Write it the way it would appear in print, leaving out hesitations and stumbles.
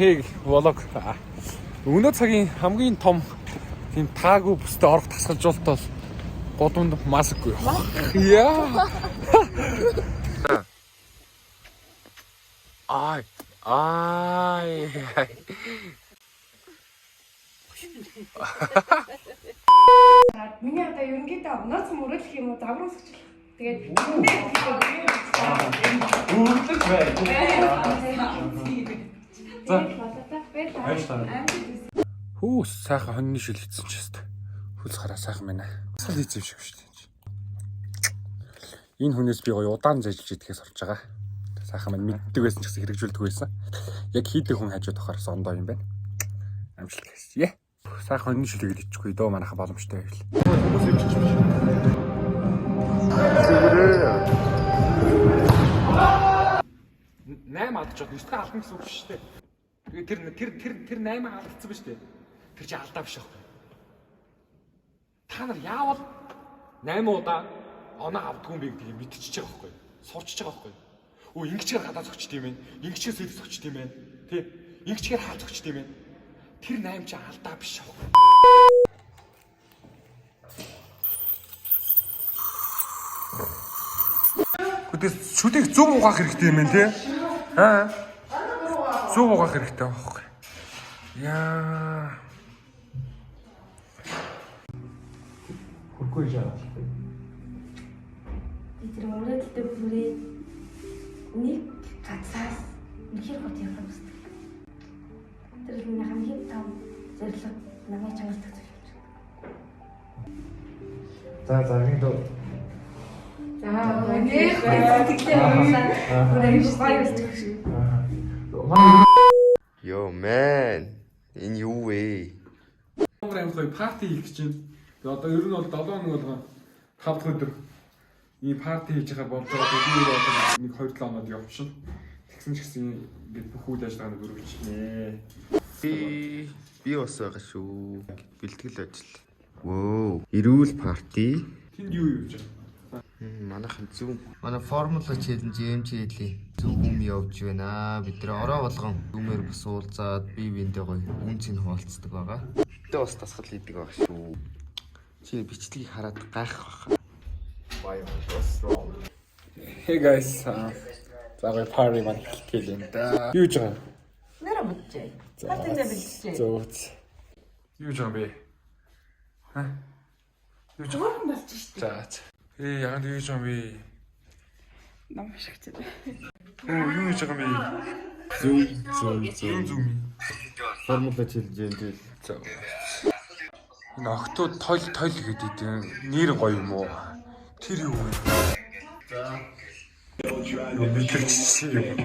Hey vlog. Өнөө цагийн хамгийн том тийм таагүй бүстэй орох тасгалжуулалт бол гудамд маскгүй. Яа. Ай. Ай. Миний одоо ерөнхийдөө нууц мөрөдлөх юм уу загвар үсгчлэх. Тэгээд Үргэлж бай. За. Баярлалаа. Хүү сайхан хоньны шил хийсэн ч хэвээр. Хөлс хараа сайхан байна. Тасгал хийсэн юм шиг шүү дээ. Энэ хүнээс би гоё удаан зэжилж идэхээс олж байгаа. Сайхан маань мэддэг байсан ч гэсэн хэрэгжүүлдэг байсан. Яг хийдэг хүн хажууд байхаар сондоо юм байна. Амжилт гэсэн. Яа. Сайхан хоньны шил хийгээд ичихгүй дөө манайха боломжтой байвал. Хүмүүс имчиж биш. Зүгээр. 8 алдчиход 9 дахь алдан гэсэн үг шүү дээ. Тэгээ тэр тэр тэр тэр 8 алдсан ба шүү дээ. Тэр чи алдаа биш аахгүй. Та нар яавал 8 удаа оноо авдгүй юм бэ гэдгийг мэдчихэж байгаа байхгүй. Сурчиж байгаа байхгүй. Өө ингэчгээр гадаа зогчд юм байна. Ингэчгээр сэлж зогчд юм байна. Тэ? Ингэчгээр хаа зогчд юм байна. Тэр 8 чи алдаа биш аахгүй. Гэхдээ шүдийг зөв угаах хэрэгтэй юм байна тий. Аа. Зөв угаах хэрэгтэй байхгүй. Яа. Хөргүй жаа. Би тэр мөрөөдөлтөй бүрээ нэг газраас үнэхээр хот явах хүсдэг. Тэр л миний хамгийн том зорилго, намайг чангалдаг зүйл юм шиг. За за нэг дөө. За нэг сэтгэлээ явуулаа. Бүр аюул гоё үздэг шиг. Yo man. Энэ юу вэ? Монгол амьд гоё party хийх гэж байна. Тэгээ одоо ер нь бол 7 хоног болгон 5 дахь өдөр ийм party хийж байхаар болж байгаа. Би өөр одоо нэг 2 7 хоноод явчихна. Тэгсэн ч гэсэн ингээд бүх үйл ажиллагаанд өргөжнэ. Би бас байгаа шүү. Бэлтгэл ажил. Вөө. Эрүүл party. Тэнд юу юу гэж байгаа? Манайхан Zoom. Манай формула challenge MCL-ийн Zoom явж байна. Бид нар орой болгон Zoom-ээр бас уулзаад бие биендээ гоё үн цэн хуваалцдаг байгаа. Гэтэ бас дасгал хийдэг байгаа шүү. Чи бичлэгийг хараад гайхах байхаа. What's wrong? Hey guys. За гоё party маань эхэлдэг юм да. Юу гэж байгаа? Нэрэ бүджээ. Партиндээ бэлджээ. Зөв. Юу гэж байгаа юм бэ? Ха? Юу гэж байгаа? Өөрхөн болж штэ. За. за. Ээ яагаад юу гэж байгаа юм бэ? Ном уншигч. Оо юу гэж байгаа юм бэ? Zoom Zoom Юу Zoom. зүг юм? Формула challenge MCL. За. Энэ октод тойл тойл гэдэг юм. Нэр гоё юм уу? Тэр юу вэ? За. Мэдлэгчсэн юм.